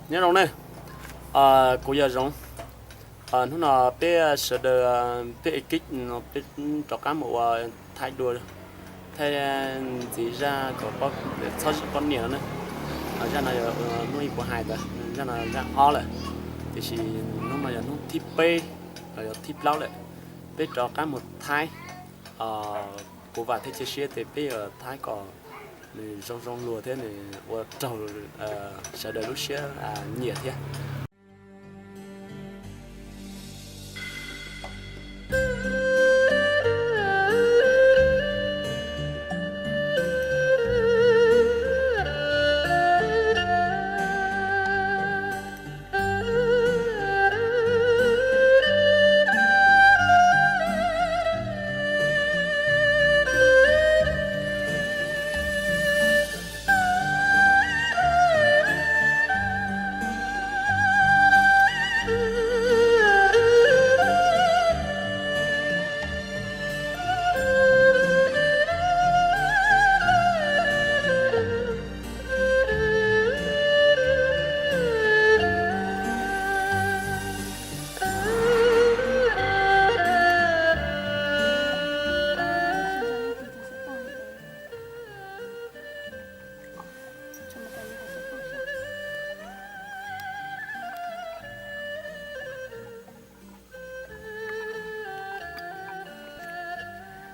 Nyob zoo ne, kuv yog Zoov. Hnub no peb sawv daws, peb ekib no peb rov qab mus ua Thaib dua, Thaib ntxiv zaj kom txhob zim poj niam no ne. Zaj no yog hnub ib puas hais tas, zaj no zaj ob lawm, tiam sis hnub no yog hnub thib peb los yog thib plaub lawm. Peb rov qab mus Thaib, kuv vam thiab cia siab tias peb yuav Thaib kom nws zoo zoo luag thiab nws ua raug sawv daws lub siab nyiam thiab.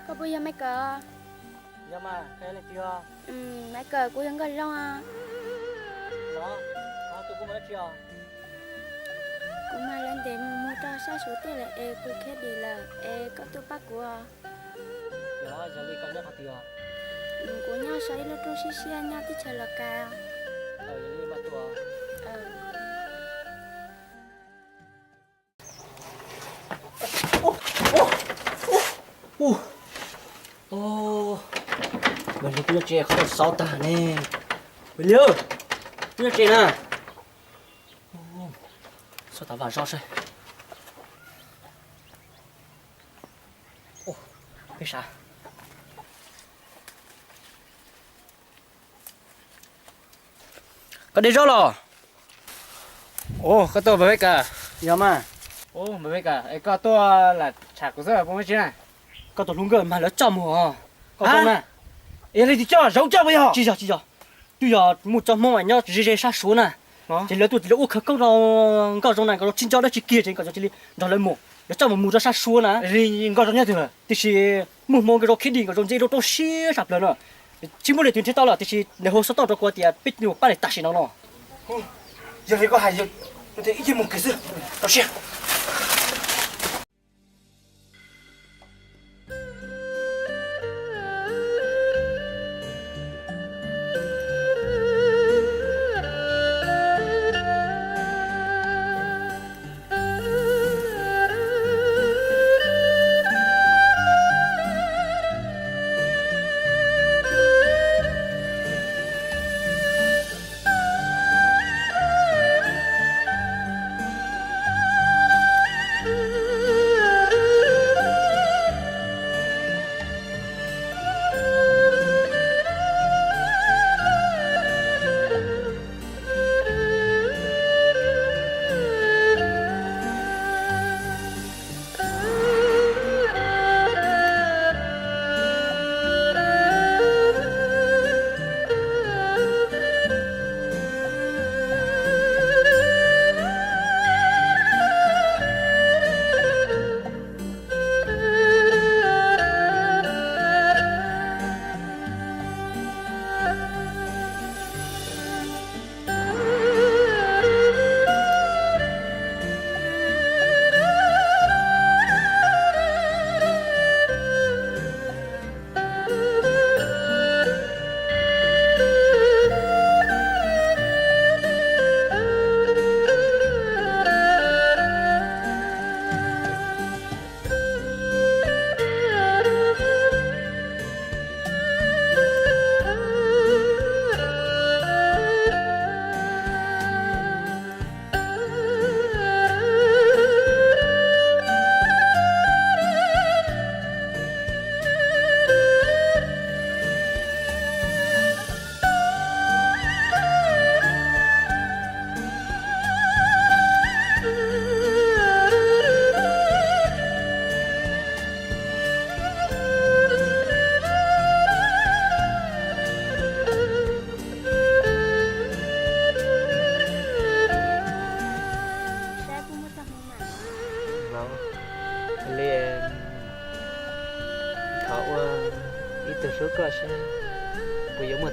Koj puas yog Maiv Kawm? Yog mas, koj yog leej twg os? Maiv Kawm, kuv yog Nkauj Zoo os. Los, koj tus kuj mas dab tsi os? Kuv mas lawv ntes mus mus rau sab Suav teb lawm es kuv khiav dim lawm es koj tuaj pab kuv os. Yog, yog li koj nyob qhov twg os? Kuv nyob saum ib lub roob siab siab nyob teb chaws Los Kais. Yog li mas tuaj. Mas li kuv nyob tsev qhov tau xauv tag ne. Mas li, kuv nyob tsev na. Xauv tas vam zog saib. Peb sav. Koj de zaub los? Ua, koj tuaj npawg Maiv Kawm? Yog mas. Ua, npawg Maiv Kawm, es koj tuaj lam tsham kuv xwb puas muaj tsi na? Koj tus hlub nkawj mas lawv coj mus os. Koj tuaj na. Es yog leej twg coj, Zoov coj puas yog? Tsis yog, tsis yog. Twb yog muaj tsob Hmoob nyob ze ze sab Suav na. Ces lawv tuaj ces lawv ua khawv koob rau Nkauj Zoo na, Nkauj Zoo tsis nco dab tsi kiag ces Nkauj Zoo cia li nrog lawv mus. Lawv coj mus mus rau sab Suav na. Nkauj Zoo nyob twg? Tiam sis muaj hmo Nkauj Zoo khiav dim, Nkauj Zoo nce rau rau siab sab plaws no. Tsis muaj leej twg nrhiav tau lawm tiam sis nws hu xov tooj rau kuv tias peb yuav pab nws tam sim no no. Yog li koj hais, ib chim mus kiag xwb, rau siab.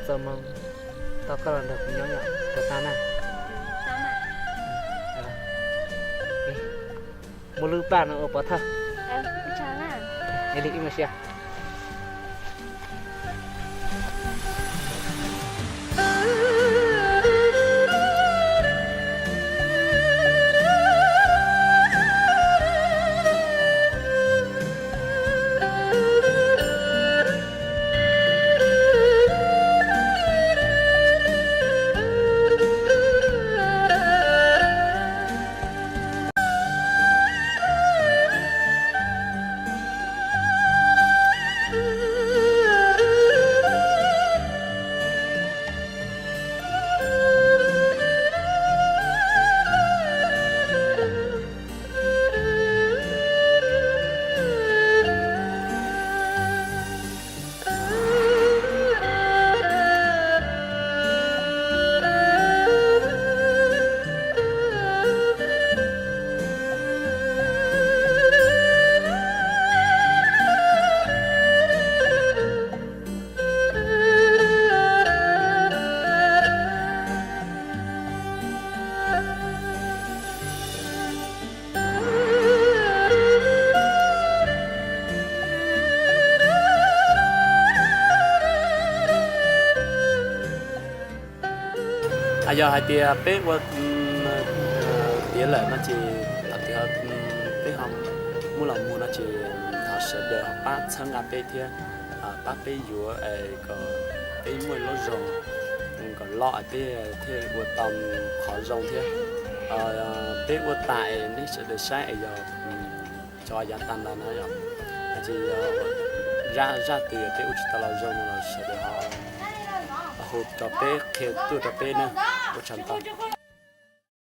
Txoj hmoo, tau koj los nrog kuv nyob yom, puas tau na? Muab lub paj no ua pov thawj. Li ib mus sia. Yog hais tias peb ua tiav lawm no ces thaum twg peb ho muab los muag no ces thov sawv daws ho pab txhawb nqa peb thiab, pab peb yuav es kom peb muaj lub zoo kom loj peb thiaj ua tau qhov zoo thiab. Peb ua tas es nej sawv daws saib es yog cov yav tag ntawd na yom, ces yog zaj twg peb ua tsis tau los zoo no los sawv daws ho hu rau peb qhia tuaj rau peb na. Ua tsaug ntau.